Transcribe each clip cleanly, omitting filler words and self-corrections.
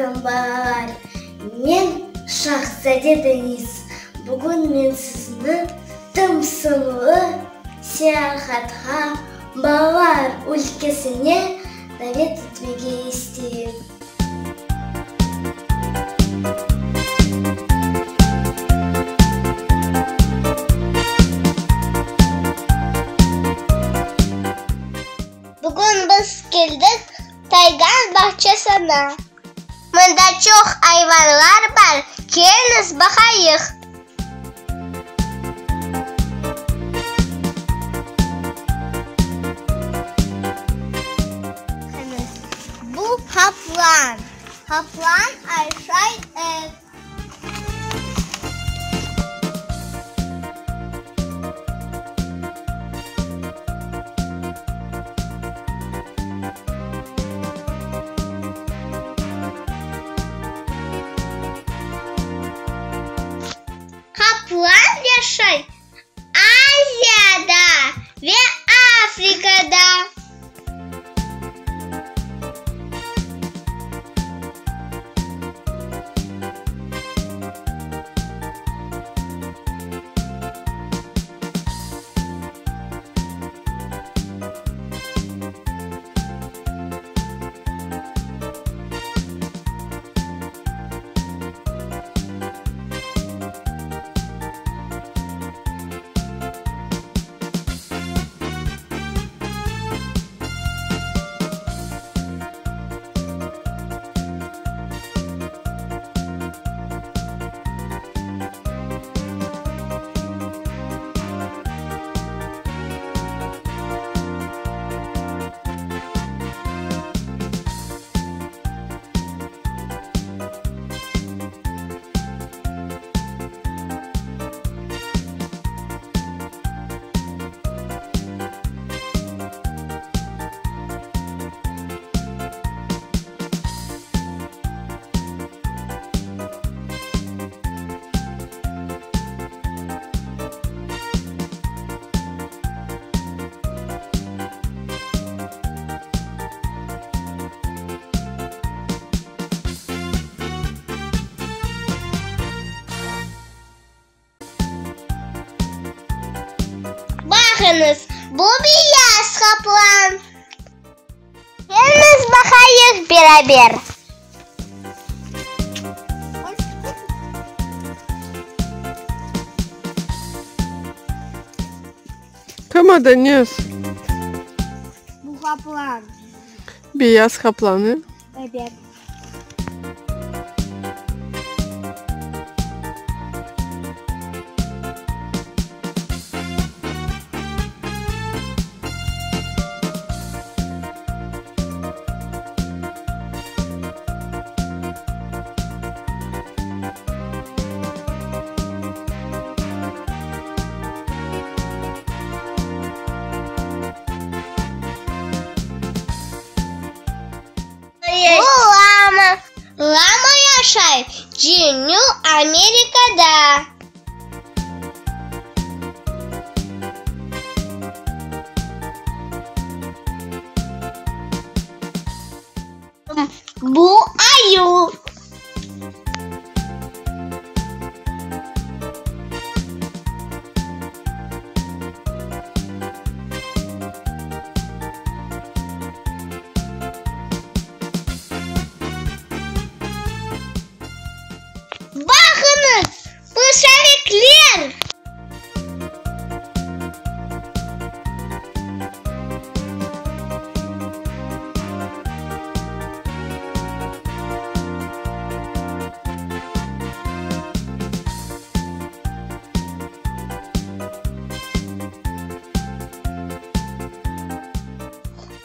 olsun, balalar! Men Şahzade Deniz. Bugün men sizni tımsımlı seyahatqa, balalar ülkesine davet etmege isteyim. Bugün biz keldik Taygan bağçasına. Mında çoq ayvanlar bar, keliñiz baqayıq. Bu qaplan. Qaplan aşay et. Qaplan yaşay Aziyada ve Afrikada. Baqıñız, bu beyaz qaplan. Keliñiz baqayıq beraber. Kim o, Deniz? Bu qaplan. Beyaz qaplan, e? Ebet. Bu lama. Lama yaşay Cenüp Amerikada. Bu ayu. Baqıñız, pışarikler!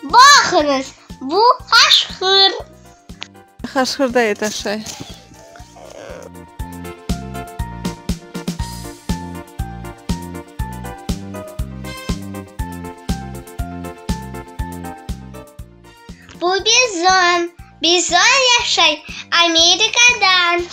Baqıñız, bu qaşqır. Qaşqır da et aşay. Bu bizon. Bizon yaşay Amerikada.